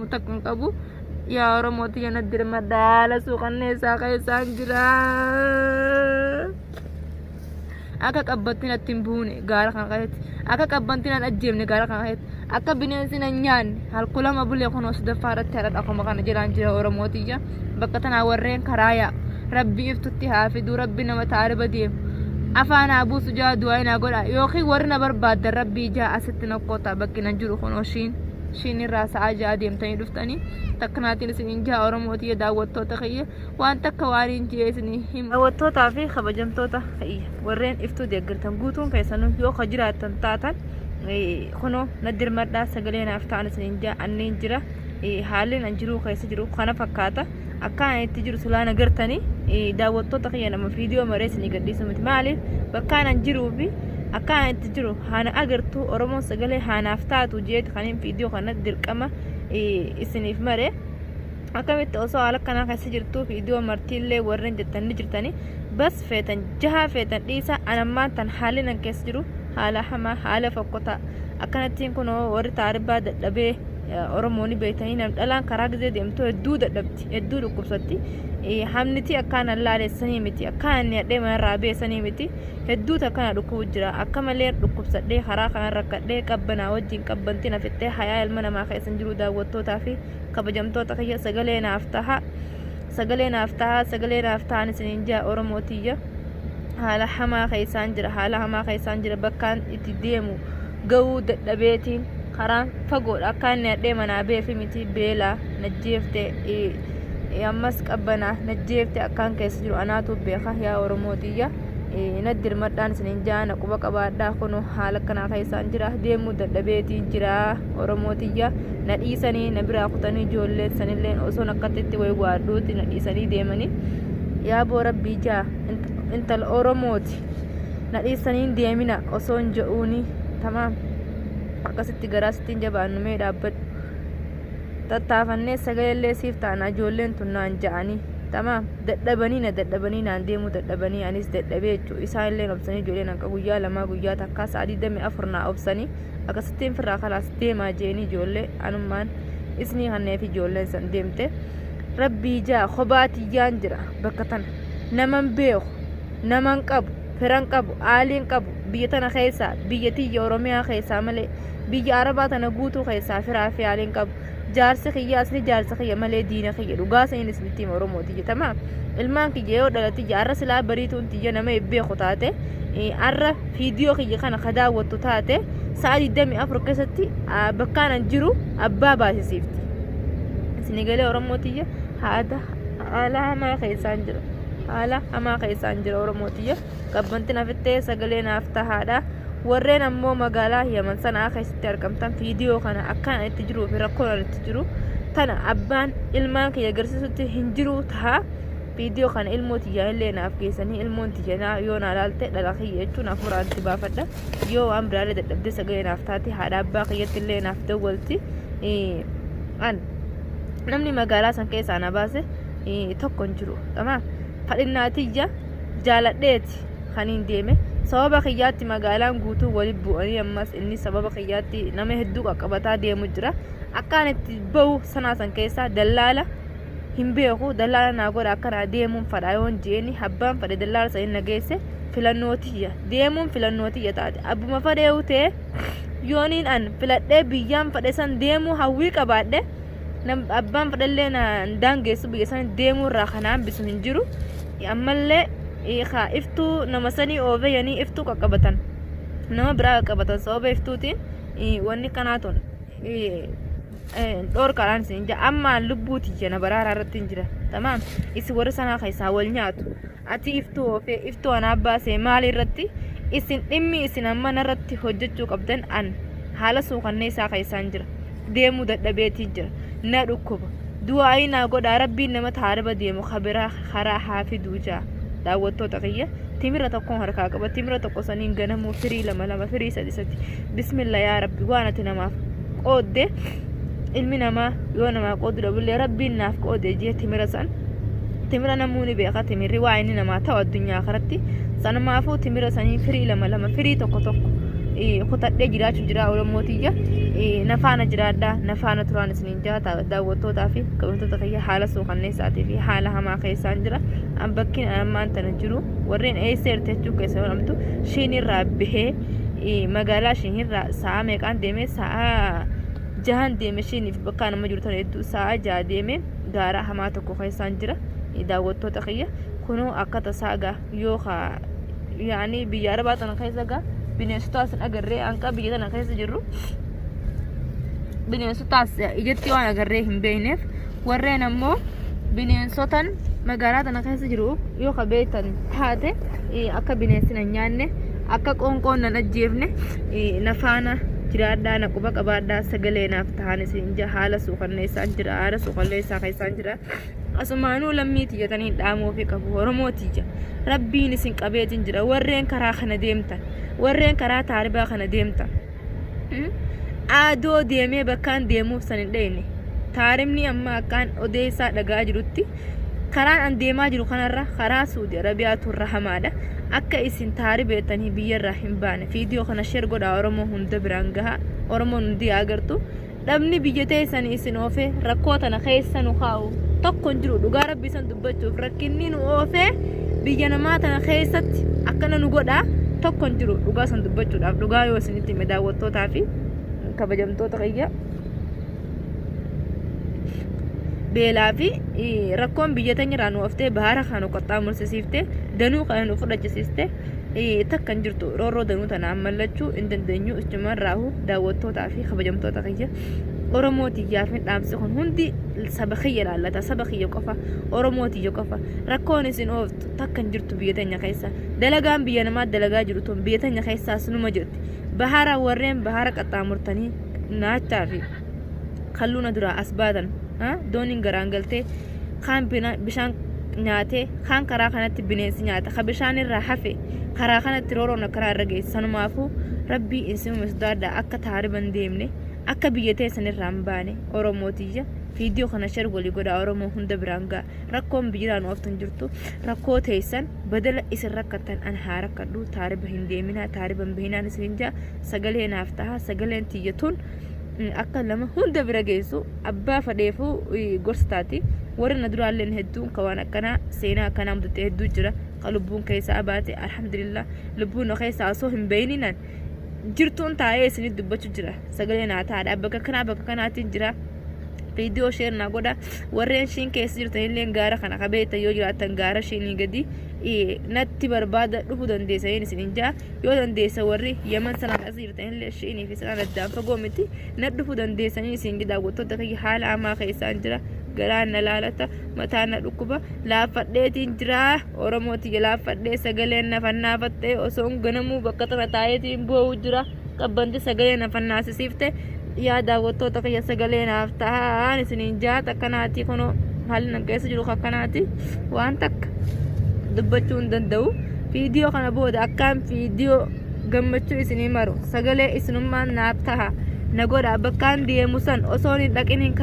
himu takka hin qabu. Yaa Oromoo tiyya na dirmadha haala suukanneessaa keessaan jira. Akka qabbanti natti hin buune gaara kana keessatti, akka qabbanti nan ajjeefne gaara kana keessatti, akka bineensi nan nyaanne halku lama bulee kunoo sadaffaa irratti haadha akkuma kana jedhaan jira. Oromoo tiyya, bakka tanaa warreen karaa yaa rabbi iftutti haa fiduu, rabbi nama taariba deemu afaan haa buusu jaa du'aa naa godha, yookiin warri na barbaaddan rabbii jaa asitti na kota. Bakki nan jiru kunoo shiin irraa sa'a 6 deemtanii dhuftanii takkanaatiin isiniin jaa. Oromoo tiyya, daawwattoota kiyya, waan takka waan hin jee isinii himu. Daawwattootaa fi kabajamtoota kiyya, warreen iftuu deeggartan guutuun keessanuu yoo ka jiraattan taatan, kunoo na dirmadhaa, sagalee naaf ta'an isiniin jaa. Anneen jira, haalli an jiruu keessa jiru kana fakkaata. Akka ani itti jiru silaa na gartanii, daawwattoota kiyya, nama viidiyoo maree isinii gadhiisu miti. Maaliif bakkaan an jiruu fi akka ani itti jiru haana agartuu, Oromoon sagalee haanaaf taatu jeeti kaniin viidiyoo kana dirqama isiniif maree. Akkamitti osoo haala kanaa keessa jirtuu viidiyoo martiillee warreen jettan ni jirtanii. Bas feetan jaha, feetan dhiisa. Anammaan tan haalli nan keessa jiru haala hamaa, haala fokkotaa akkanattiin. Kunoo warri taaribaa dadhabee, Oromooni beektanii, nam dhalaan karaa gizee deemtu hedduu dadhabdi, hedduu dhukkubsatti. Hamniti akkaan allaaleessanii miti, akkaan inni hadhee manarraa beessanii miti, hedduu takkana dhukkubu jira. Akka malee dhukkubsadhee karaa kana rakkadhee, qabbanaa wajjin qabbanti na fixxee, hayaa ilma namaa keessa hin jiru. Daawwattootaa fi kabajamtoota kiyya, sagalee naaf taha, sagalee naaf taha, sagalee naaf tahan isiniin jaa. Oromoo tiyya, haala hamaa keessaan jira, haala hamaa keessaan jira. Bakkaan itti deemu ga'uu dadhabeetiin, karaan fagoodha. Akka inni hadhee manaa beefi miti, beelaa najjeefte, ammas qabbanaa najjeefte. Akkaan keessa jiru anaatu beeka. Yaa Oromoo tiyya, na dirmadhaan isiniin jaa, na quba qabaadhaa. Kunoo haala akkanaa keessaan jira, deemuu dadhabeetiin jira. Oromoo tiyya, na dhiisanii na biraa kutanii, ijoolleen sanilleen osoon akkatti wayi waadhuuti na dhiisanii deemanii. Yaa boo rabbii jaa, intala Oromooti, na dhiisanii hin deemina osoon je'uuni. Tamaam, akkasitti garaa sittiin jabaannu, mee dhaabbadhu, tattaafannee sagaleellee siif taana ijoolleen tun naan ja'anii. Tamaam, dadhabanii na dadhabanii, naan deemuu dadhabanii, anis dadhabee jechuu. Isaan illee obsanii, ijoolleen hanqa guyyaa 2, guyyaa takkaa, sa'a 24 naa obsanii, akkasittiin firraa kalaas deemaa jeeni. Ijoollee anummaan isnii kanneef ijoolleen san deemte. Rabbii jaa, kophaa tiyyaan jira bakka tana, naman beeku, naman qabu, firan qabu, aaliin qabu biyya tana keessaa, biyya tiyya Oromiyaa keessaa malee biyya Arabaa tana guutuu keessaa firaa fi aaliin qabu. Jaarsi kiyyaas ni jaarsa kiyya malee diina kiyya. Dhugaa saniin isinitti hima, Oromoo tiyya. Tamaam, ilmaan kiyya yoo dhala tiyya arra silaa bariituun tiyya nama hin beeku taate, arra viidiyoo kiyya kana ka daawwattu taate, sa'a 24 keessatti bakkaan an jiru abbaa baasisiifti. Isinii galee, Oromoo tiyya? Haada haala hamaa keessaan jira, haala hamaa keessaan jira. Oromoo tiyya, qabbanti nafittee, sagalee naaf tahaadha. Warreen ammoo magaalaa Yaman Sana'aa keessatti argamtan, viidiyoo kana akkaan itti jiruu fi rakkoon ani itti jiru tana abbaan ilmaan kiyya agarsiisutti hin jiru taha. Viidiyoo kana ilmoo tiyyaa illee naaf geessanii, ilmoon tiyya naa yoo naa laalte, dhala kiyya jechuun hafuuraan itti baafadha. Yoo waan biraallee dadhabdee sagalee naaf taate, haadha abbaa kiyyatti illee naaf dawwalti. An namni magaalaa san keessaa na baase tokko hin jiru. Tamaa fadhinnaa tiyya jaaladheeti kaniin deeme. Sababa kiyyaatti magaalaan guutuu wali bu'anii, ammas inni sababa kiyyaatti nama hedduu qaqqabataa deemu jira. Akkaan itti bahu sanaa san keessaa dallaala hin beeku. Dallaala naa godha, akkanaa deemuun fadha yoon jeeni, abbaan fadhe dallaala saniin na geesse. Filannoo tiyya deemuun filannoo tiyya taate. Abbuma fadheewu ta'e yooniin an filadhee biyyaan fadhe san deemuu hawwii qabaadhe, abbaan fadhellee na daangeessu biyya san deemuu irraa kan hambisu hin jiru. Ammallee haa iftuu nama sanii oofee yanii iftuu qaqqabatan, nama biraa qaqqabatan sababa iftuutiin. Wanni kanaa tun dhoorkaadhaan isin jaa, ammaan lubbuu tiyya na baraaraa irratti hin jira. Tamaam, isin warri sanaa keessaa wal nyaatu, ati iftuu oofee iftuu anaa baasee maali irratti isin dhimmi isin amma narratti hojjechuu qabdan? An haala suukanneessaa keessaan jira, deemuu dadhabeetii jira, na dhukkuba. Du'aayii naa godhaa, rabbiin nama taariba deemu kabiraa karaa haa fiduu jaa. Daawwattoota kiyya, timira tokkoon harkaa qaba. Timira tokko saniin ganamuu firii lama lama, firii sadi sadi. Bismillah, yaa rabbi, waan ati namaaf qoodde ilmi namaa yoo namaa qoodu dhabullee rabbiin naaf qoode jee. Timira san, timira namuu ni beeka, timirri waa inni namaa ta'u addunyaa kanatti. Sanumaafuu timira sanii firii lama lama, firii tokko tokko Kutadhee jiraachuu jira Oromootiyya. Na faana jiraadhaa, na faana turaan isiniin jaa daawwattootaa fi kabajamtoota kiyya haala suukanneessaatii fi haala hamaa keessaan jira. An bakkiin an ammaan tana jiru warreen eessa jirti jechuu keessa yoo namtu shiinirraa bahee magaalaa shiinirraa sa'a meeqaan deemee sa'a jahan deeme shiiniif bakka an amma jiru tana hedduu sa'a jaha deeme gaara hamaa tokko keessaan jira. Daawwattoota kiyya kunoo akka tasaa gaa yoo kaa yaani biyya arabaa tana keessa gaa bineensotaas hin agarree hanqa biyya tana keessa jirru bineensotaas ijatti waan agarree hin beekneef warreen ammoo bineensotan magaalaa tana keessa jiru yoo ka beektan taate akka bineensi nan nyaanne akka qoonqoon nan ajjeefne na faana jiraadhaa na quba qabaadhaa sagalee naaf tahan isin jira haala suukanneessaan jira haala suukanneessaa keessaan jira. Asumaanuu lammii tiyya taniin dhaamuufi qabu Oromoo tiyya rabbiin isin qabeetiin jira warreen karaa kana deemtan warreen karaa taaribaa kana deemtan aadoo deemee bakkaan deemuuf san hin dheyne taaribni amma akkaan odeessaa dhagaa jirutti karaan an deemaa jiru kanarra karaa Suudi Arabiyaatu irra hamaadha akka isin taaribeettanii biyyarraa hin baane fiidiyoo kana sheer godhaa Oromoo hunda biraan gaha Oromoon hundi haa agartu Dhabni biyya teessani isin oofee rakkoo tana keessa nu kaa'u tokko hin jiru. Dhugaa rabbi isan dubbachuuf rakkinni nu oofee biyya namaa tana keessatti akkana nu godha tokko hin jiru. Dhugaa san dubbachuudhaaf dhugaa yoo isinitti hime daawwattootaa fi kabajamtoota kiyya. Beelaa fi rakkoon biyya teenya irraa nu ooftee bahara kana nu qaxxaamursisiiftee danuu kana nu fudhachisiiste takka hin jirtu roorroo danuu tanaan mallachuu hin dandeenyu ichumaan raahu daawwattootaa fi kabajamtoota kiyya Oromoo tiyyaaf hin dhaamsi kun hundi saba kiyya laallata saba kiyya qofa Oromoo tiyya qofa rakkoon isin ooftu takka hin jirtu biyya teenya keessa dalagaan biyya namaa dalagaa jiru tun biyya teenya keessaas numa jirti bahara warreen bahara qaxxaamurtanii naachaa fi kalluuna duraa as baatan dooniin garaan galtee kaan bishaan nyaatee kaan karaa kanatti bineensi nyaata ka bishaan irraa hafe karaa kanatti rooroon akkanaa irra geesse sanumaafuu rabbii isin uume sodaadhaa akka taariban deemne akka biyya teessan irraa hin baane Oromoo tiyya viidiyoo kana share walii godhaa Oromoo hunda biraan ga'a rakkoon biyyirraa nu ooftu hin jirtu rakkoo teessan badala isin rakkattan an haa rakkadhu taariba hin deeminaa taariba hin bahinaan isin jaa sagalee naaf taha sagaleen tiyya tun akka nama hunda bira geessu abbaa fadheefuu gorsa taati warri na duraalleen hedduun ka waan akkanaa seenaa akkanaa mudatte hedduu jira ka lubbuun keessaa baate alhamdulillah lubbuun na keessaa osoo hin beeyninan jirtuun taa'ee isinit dubbachuu jira sagalee naa taadha bakka kanaa bakka kanaatiin jira viidiyoo sheer naa godha warreen shiin keessa jirtan illee gaara kana kabeetta yoo jiraattan gaara shiinii gadi natti barbaada dhufuu dandeessaniin isin hin jaa Yoo dandeessa warri Yaman sana keessa jirtan illee shiinii fi sanaan addaan fagoo miti na dhufu dandeessanii isin daawwattoota kiyya haala hamaa keessaan jira garaan na laalata mataan na dhukkuba laaffadheetiin jira Oromoo tiyya laaffadhee sagaleen na fannaafattee osoon ganamuu bakka tana taa'eetiin boo'u jira qabbanti sagalee na fannaasisiifte yaa daawwattoota kiyya sagalee naaf ta'aan isiniin jaata akkanaatii kunoo haalli nan keessa jiru akkanaati waan takka dubbachuu hin danda'u. Fiidiyoo kana booda akkaan fiidiyoo gammachuu isinii maru sagalee isinummaan naaf taha na godha bakkaan deemu san osoon hin dhaqiniin kara